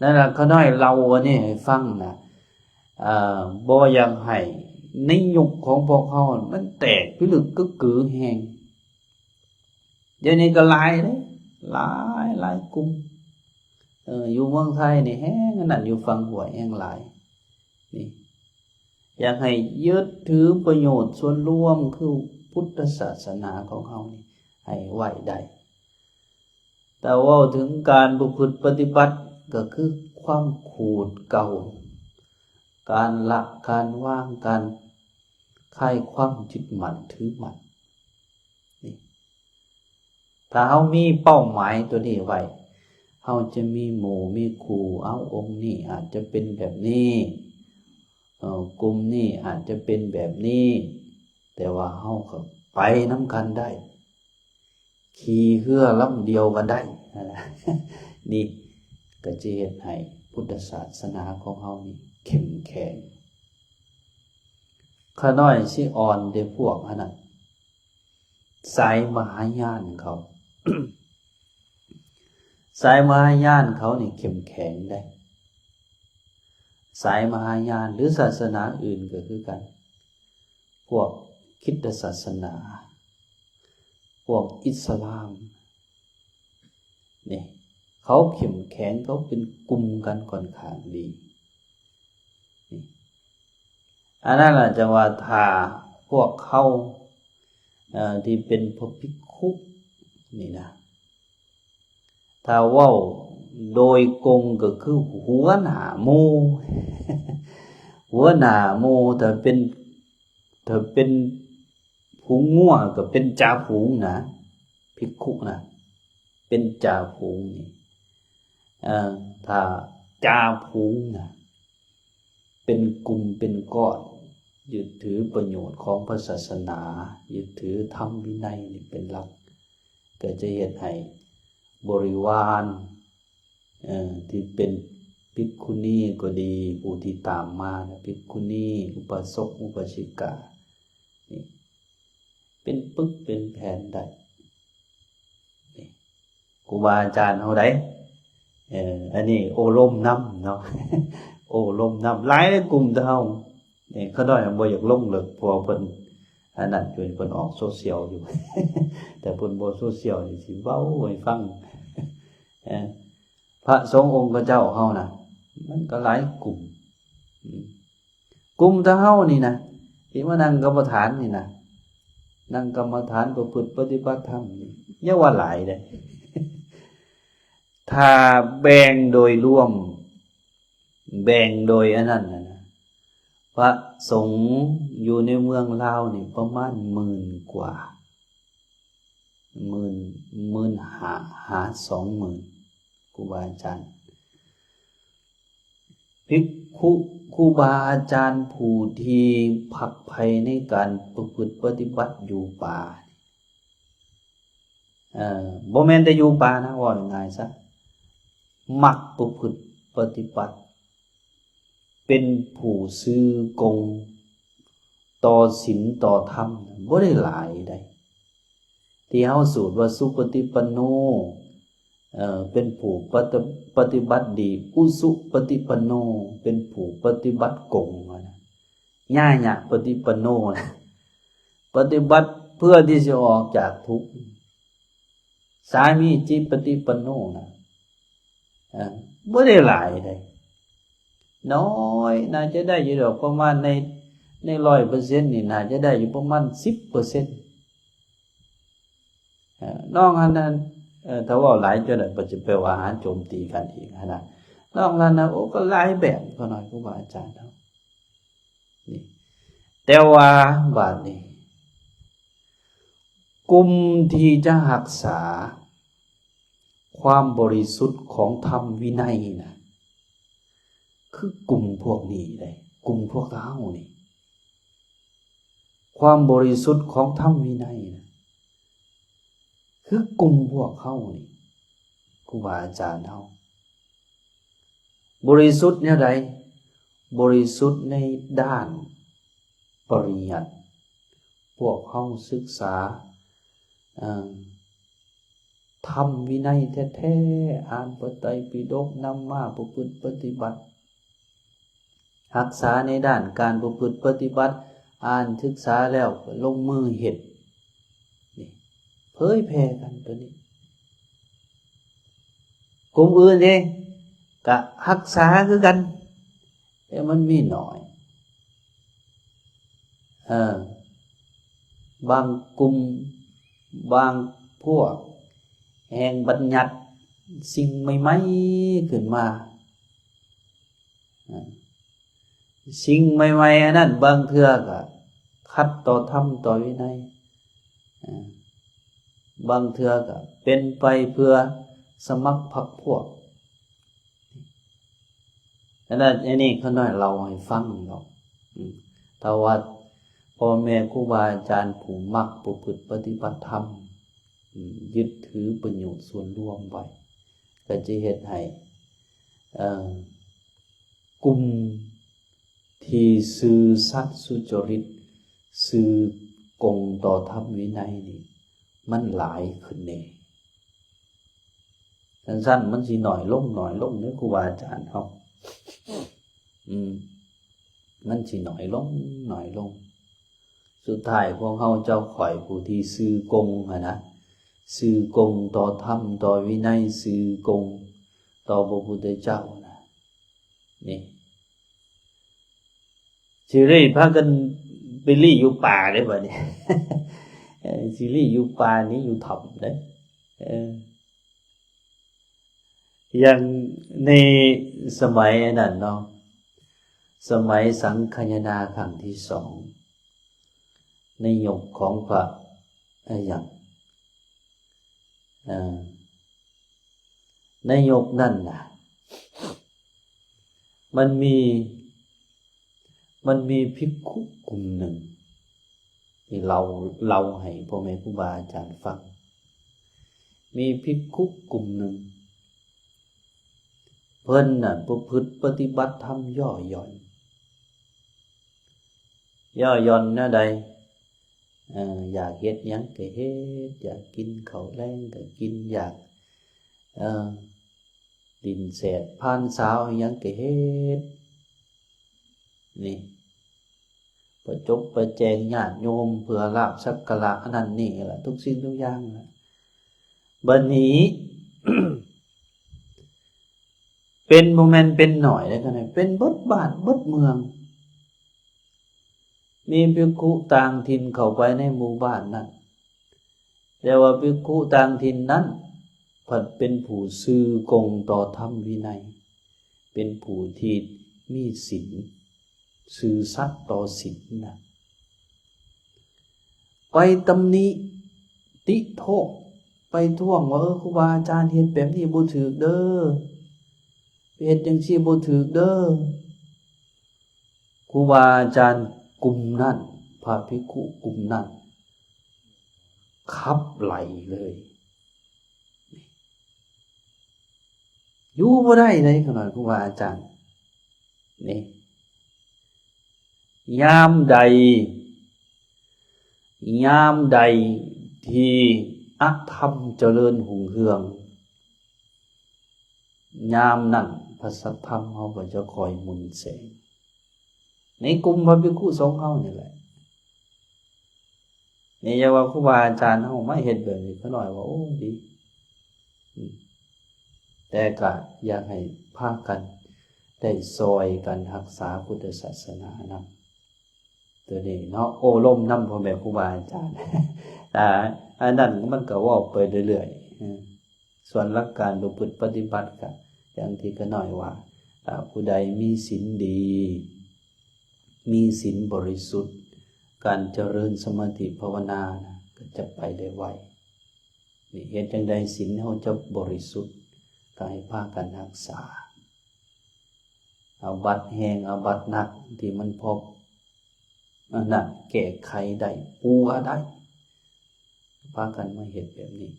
ນັ້ນລະ ຂ້ານ້ອຍເລົ່າອັນນີ້ໃຫ້ຟັງນະ ເອີ ບໍ່ຢາກໃຫ້ໃນຍຸກຂອງພວກເຮົາມັນແຕກພິລຶກກຶກກືແຮງ. ດຽວນີ້ກໍຫຼາຍເດ້ ຫຼາຍ ຫຼາຍກຸ່ມ ເອີ ຢູ່ເມືອງໄທນີ້ແຮງ ອັນນັ້ນຢູ່ຝັ່ງຫ້ວຍແຮງຫຼາຍ ນີ້ ຢາກໃຫ້ຍຶດຖືປະໂຫຍດສ່ວນລວມ ຄືພຸດທະສາສະໜາຂອງເຮົານີ້ໃຫ້ໄວ້ໄດ້. ແຕ່ເວົ້າເຖິງການປະພຶດປະຕິບັດ ກໍຄືຄວາມຂູດເກົ່າ ການລະ ການວາງ ການຄາຍຄວາມຍຶດໝັ້ນຖືໝັ້ນ ນີ້ ຖ້າເຮົາມີເປົ້າໝາຍຕົວນີ້ໄວ້ ເຮົາຈະມີໝູ່ມີຄູ່ ເອົາ ອົງນີ້ອາດຈະເປັນແບບນີ້ ເອີ ກຸ່ມນີ້ອາດຈະເປັນແບບນີ້ ແຕ່ວ່າເຮົາກໍໄປນຳກັນໄດ້ ຂີ່ເຮືອລຳດຽວກັນໄດ້ ນີ້ກໍຈະເຮັດໃຫ້ພຸດທະສາສະໜາຂອງເຮົານີ້ເຂັ້ມແຂງ. ຂ້ານ້ອຍຊິອ່ອນແຕ່ພວກອັນນັ້ນ ສາຍມະຫາຍານເຂົາ ສາຍມະຫາຍານເຂົານີ້ເຂັ້ມແຂງເດ້ ສາຍມະຫາຍານ ຫຼື ສາສະໜາອື່ນກໍຄືກັນ ພວກຄຣິສຕະສາສະໜາ ພວກອິດສະລາມ ນີ້ ເຂົາເຂັ້ມແຂງ ເຂົາເປັນກຸ່ມກັນຂ້ອນຂ້າງດີ ນີ້ ອັນນັ້ນລະຈັ່ງວ່າ ຖ້າພວກເຮົາ ເອີ ທີ່ເປັນພະພິກຂຸນີ້ນະ ຖ້າເວົ້າໂດຍກົງກໍຄືຫົວໜ້າໝູ່ ຫົວໜ້າໝູ່ ຖ້າເປັນ ຖ້າເປັນຝູງງົວກໍເປັນຈ່າຝູງນະ ພິກຂຸນະ ເປັນຈ່າຝູງນີ້ ເອີ ຖ້າຈ່າຝູງນະ ເປັນກຸ່ມເປັນກ້ອນ ຍຶດຖືປະໂຫຍດຂອງພະສາສະໜາ ຍຶດຖືທຳວິໄນນີ້ເປັນຫຼັກ ກໍຈະເຮັດໃຫ້ບໍລິວານ ເອີ ທີ່ເປັນພິກຂຸນີກໍດີ ຜູ້ທີ່ຕາມມານະ ພິກຂຸນີ ອຸປາສົກ ອຸປາສິກາ ນີ້ ເປັນປຶກເປັນແຜ່ນໄດ້ນີ້ ຄູບາອາຈານເຮົາໃດ໋ ເອີ ອັນນີ້ໂອ້ລົມນຳເນາະ ໂອ້ລົມນຳ ຫຼາຍໃນກຸ່ມເຮົານີ້ ຂ້ານ້ອຍບໍ່ຢາກລົງເລິກ ເພາະວ່າເພິ່ນອັນນັ້ນຢູ່ ເພິ່ນອອກໂຊຊຽວຢູ່ ແຕ່ເພິ່ນບໍ່ໂຊຊຽວນີ້ຊິເວົ້າໃຫ້ຟັງ ເອີ ພະສົງອົງຂະເຈົ້າເຮົານະ ມັນກໍຫຼາຍກຸ່ມ ອືມ ກຸ່ມເຮົານີ້ນະ ທີ່ມານັ່ງກຳມະຖານນີ້ນະ ນັ່ງກຳມະຖານປະພຶດປະຕິບັດທຳນີ້ ຢ່າວ່າຫຼາຍເດ້ ຖ້າແບ່ງໂດຍລວມ ແບ່ງໂດຍອັນນັ້ນນະ ພະສົງຢູ່ໃນເມືອງລາວນີ້ປະມານໝື່ນກວ່າ ໝື່ນ ໝື່ນຫ້າ ຫາສອງໝື່ນ ຄູບາອາຈານ ພິກຂຸ ຄູບາອາຈານຜູ້ທີ່ຝັກໃຝ່ໃນການປະພຶດປະຕິບັດຢູ່ປ່າ ເອີ ບໍ່ແມ່ນແຕ່ຢູ່ປ່ານະ ເວົ້າງ່າຍໆຊະ ມັກປະພຶດປະຕິບັດ ເປັນຜູ້ຊື່ກົງຕໍ່ສິນຕໍ່ທຳ ບໍ່ໄດ້ຫຼາຍໃດ ທີ່ເຮົາສູດວ່າສຸປະຕິປັນໂນ ເອີ ເປັນຜູ້ປະຕິ ປະຕິບັດດີ ອຸສຸປະຕິປັນໂນ ເປັນຜູ້ປະຕິບັດກົງ ວ່ານະ ຍາຍະປະຕິປັນໂນ ປະຕິບັດເພື່ອທີ່ຈະອອກຈາກທຸກ ສາມີຈິປະຕິປັນໂນນະ ເອີ ບໍ່ໄດ້ຫຼາຍໃດ໋ ນ້ອຍ ໜ້າຈະໄດ້ຢູ່ດອກ ປະມານໃນ ໃນຮ້ອຍເປີເຊັນນີ້ ໜ້າຈະໄດ້ຢູ່ປະມານສິບເປີເຊັນ ເອີ ນອກຫັ້ນນະ ເອີ ຖ້າເວົ້າຫຼາຍຈົນແລ້ວ ກໍຈະໄປວ່າຫາໂຈມຕີກັນອີກຫັ້ນນະ ນອກນັ້ນນະ ໂອ້ ກໍຫຼາຍແບບ ກໍໜ້ອຍ ຄູບາອາຈານເຮົາ ນີ້ ແຕ່ວ່າບາດນີ້ ກຸ່ມທີ່ຈະຮັກສາຄວາມບໍລິສຸດຂອງທຳວິໄນນະ ຄືກຸ່ມພວກນີ້ເດ້ ກຸ່ມພວກເຮົານີ້ ຄວາມບໍລິສຸດຂອງທຳວິໄນນະ ຄືກຸ່ມພວກເຮົານີ້ ຄູບາອາຈານເຮົາ ບໍລິສຸດແນວໃດ? ບໍລິສຸດໃນດ້ານປະລິຍັດ. ພວກເຮົາສຶກສາ ເອີ ທຳວິໄນແທ້ໆ, ອ່ານພະໄຕປິດົກ, ນຳມາປະພຶດປະຕິບັດ, ຮັກສາໃນດ້ານການປະພຶດປະຕິບັດ, ອ່ານສຶກສາແລ້ວກໍລົງມືເຮັດ. ນີ້ ເຜີຍແຜ່ກັນໂຕນີ້. ກຸ່ມອື່ນເດ້ ກະຮັກສາຄືກັນ ແຕ່ມັນມີໜ້ອຍ. ເອີ ບາງກຸ່ມ ບາງພວກແຮ່ງບັນຍັດສິ່ງໃໝ່ໆຂຶ້ນມາ. ເອີ ສິ່ງໃໝ່ໆອັນນັ້ນ ບາງເທື່ອກໍຂັດຕໍ່ທຳຕໍ່ວິໄນ, ເອີ ບາງເທື່ອກໍເປັນໄປເພື່ອສະໝັກພັກພວກ. ອັນນັ້ນ ອັນນີ້ຂ້ານ້ອຍເລົ່າໃຫ້ຟັງດອກ. ອືມ ຖ້າວ່າພໍ່ແມ່ຄູບາອາຈານຜູ້ມັກປະພຶດປະຕິບັດທຳ ອືມ ຍຶດຖືປະໂຫຍດສ່ວນລວມໄວ້ ກໍຈະເຮັດໃຫ້ ເອີ ກຸ່ມທີ່ຊື່ສັດສຸຈຣິດ ຊື່ກົງຕໍ່ທຳວິໄນນີ້ ມັນຫຼາຍຂຶ້ນແດ່. ຊັ້ນໆ ມັນຊິໜ້ອຍລົງ ໜ້ອຍລົງເດີ ຄູບາອາຈານເຮົາ. ອືມ ມັນຊິໜ້ອຍລົງ ໜ້ອຍລົງ. ສຸດທ້າຍພວກເຮົາເຈົ້າຂ້ອຍຜູ້ທີ່ຊື່ກົງຫັ້ນນະ, ຊື່ກົງຕໍ່ທຳ ຕໍ່ວິໄນ, ຊື່ກົງຕໍ່ພະພຸດທະເຈົ້ານະ. ນີ້ ຊິໄດ້ພາກັນໄປລີ້ຢູ່ປ່າເດ້ບັດນີ້. ເອີ ຊິລີ້ຢູ່ປ່າ ໜີຢູ່ຖ້ຳເດ້. ເອີ ຢ່າງໃນສະໄໝອັນນັ້ນເນາະ, ສະໄໝສັງຄະຍານາຄັ້ງທີສອງ ໃນຍຸກຂອງພະ ອາ ຫຍັງ ເອີ ໃນຍຸກນັ້ນນະ ມັນມີ ມັນມີພິກຂຸກຸ່ມໜຶ່ງ ທີ່ເລົ່າ ເລົ່າໃຫ້ພໍ່ແມ່ຄູບາອາຈານຟັງ. ມີພິກຂຸກຸ່ມໜຶ່ງ ເພິ່ນນະປະພຶດປະຕິບັດທຳຍໍ້ຢ່ອນ. ຍໍ່ຢ່ອນແນວໃດ? ເອີ ຢາກເຮັດຫຍັງກໍເຮັດ, ຢາກກິນເຂົ້າແລງກໍກິນ, ຢາກ ເອີ ຫຼິ້ນແສດຜ່ານສາວຫຍັງກໍເຮັດ. ນີ້ ປະຈົບປະແຈງຍາດໂຍມເພື່ອລາບສັກກາລະອັນນັ້ນນີ້ລະ ທຸກສິ່ງທຸກຢ່າງລະ. ບັດນີ້ ເປັນ ບໍ່ແມ່ນເປັນໜ້ອຍເດ້ ເປັນເບິດບ້ານເບິດເມືອງ. ມີພິກຂຸຕ່າງຖິ່ນເຂົ້າໄປໃນໝູ່ບ້ານນັ້ນ, ແຕ່ວ່າພິກຂຸຕ່າງຖິ່ນນັ້ນ ພັດເປັນຜູ້ຊື່ກົງຕໍ່ທຳວິໄນ, ເປັນຜູ້ທີ່ມີສິນ ຊື່ສັດຕໍ່ສິນນະ. ໄປຕຳໜິຕິໂທດ ໄປທ້ວງວ່າ ເອີ ຄູບາອາຈານເຮັດແບບນີ້ບໍ່ຖືກເດີ, ເຮັດຈັ່ງຊີ້ບໍ່ຖືກເດີ. ຄູບາອາຈານກຸ່ມນັ້ນ, ພະພິກຂຸກຸ່ມນັ້ນ ຂັບໄລ່ເລີຍ. ຢູ່ບໍ່ໄດ້ເດ້ ຂະໜາດຄູບາອາຈານນີ້. ຍາມໃດ, ຍາມໃດທີ່ອະທຳຈະເລີນຮຸ່ງເຮືອງ, ຍາມນັ້ນພະສັດທຳເຮົາກໍຈະຄ່ອຍໝຸ່ນແສງ. ໃນກຸ່ມພະພິກຂຸສົງເຮົານີ້ແຫຼະ. ນີ້ຢ່າວ່າຄູບາອາຈານເຮົາມາເຮັດແບບນີ້ ຂ້ານ້ອຍວ່າ ໂອ້ ດີ. ອືມ ແຕ່ກະຢາກໃຫ້ພາກັນໄດ້ຊ່ອຍກັນຮັກສາພຸດທະສາສະໜານຳ ໂຕນີ້ເນາະ, ໂອ້ລົມນຳພໍ່ແມ່ຄູບາອາຈານ. ອາ ອັນນັ້ນມັນກໍເວົ້າໄປເລື້ອຍໆ. ເອີ ສ່ວນຫຼັກການປະພຶດປະຕິບັດກະຢ່າງທີ່ຂ້ານ້ອຍວ່າ, ຖ້າຜູ້ໃດມີສິນດີ, ມີສິນບໍລິສຸດ, ການຈະເລີນສະມາທິພາວະນານະ ກໍຈະໄປໄດ້ໄວ. ນີ້ ເຮັດຈັ່ງໃດສິນເຮົາຈະບໍລິສຸດ? ກໍໃຫ້ພາກັນຮັກສາ. ອາບັດແຮງ ອາບັດໜັກທີ່ມັນພອບ ອັນນັ້ນແກ້ໄຂໄດ້, ປົວໄດ້, ພາກັນມາເຮັດແບບນີ້.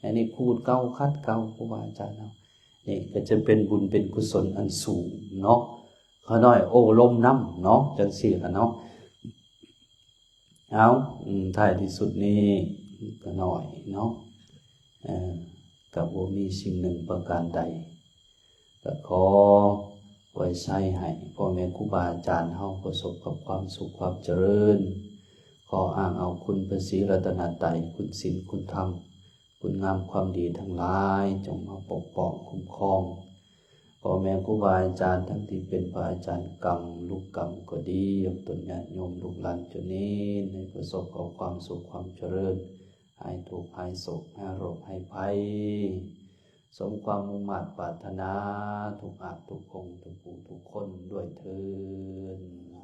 ອັນນີ້ຂູດເກົ່າຂັດເກົ່າ ຄູບາອາຈານເຮົາ. ນີ້ກໍຈະເປັນບຸນເປັນກຸສົນອັນສູງເນາະ. ຂ້ານ້ອຍໂອ້ລົມນຳເນາະ ຈັ່ງຊີ້ລະເນາະ. ເອົາ ອືມ ທ້າຍທີ່ສຸດນີ້ ຂ້ານ້ອຍເນາະ ເອີ ກໍບໍ່ມີສິ່ງໜຶ່ງປະການໃດ ກໍຂໍອວຍໄຊໃຫ້ພໍ່ແມ່ຄູບາອາຈານເຮົາປະສົບກັບຄວາມສຸກຄວາມຈະເລີນ. ຂໍອ້າງເອົາຄຸນພະສີລັດຕະນະໄຕ, ຄຸນສິນ, ຄຸນທຳ, ຄຸນງາມຄວາມດີທັງຫຼາຍ ຈົ່ງມາປົກປ້ອງຄຸ້ມຄອງພໍ່ແມ່ຄູບາອາຈານ ທັງທີ່ເປັນພະອາຈານກຳ ລູກກຳກໍດີ, ຍາດໂຍມລູກຫຼານຈຸນິນ ໃຫ້ປະສົບກັບຄວາມສຸກຄວາມຈະເລີນ, ຫາຍທຸກຫາຍໂສກ ຫາຍໂລກຫາຍໄພ, ສົມຄວາມມຸ່ງມາດປາດຖະໜາ ທຸກອາດທຸກຄົງ ທຸກຜູ້ທຸກຄົນດ້ວຍເທີ້ນ.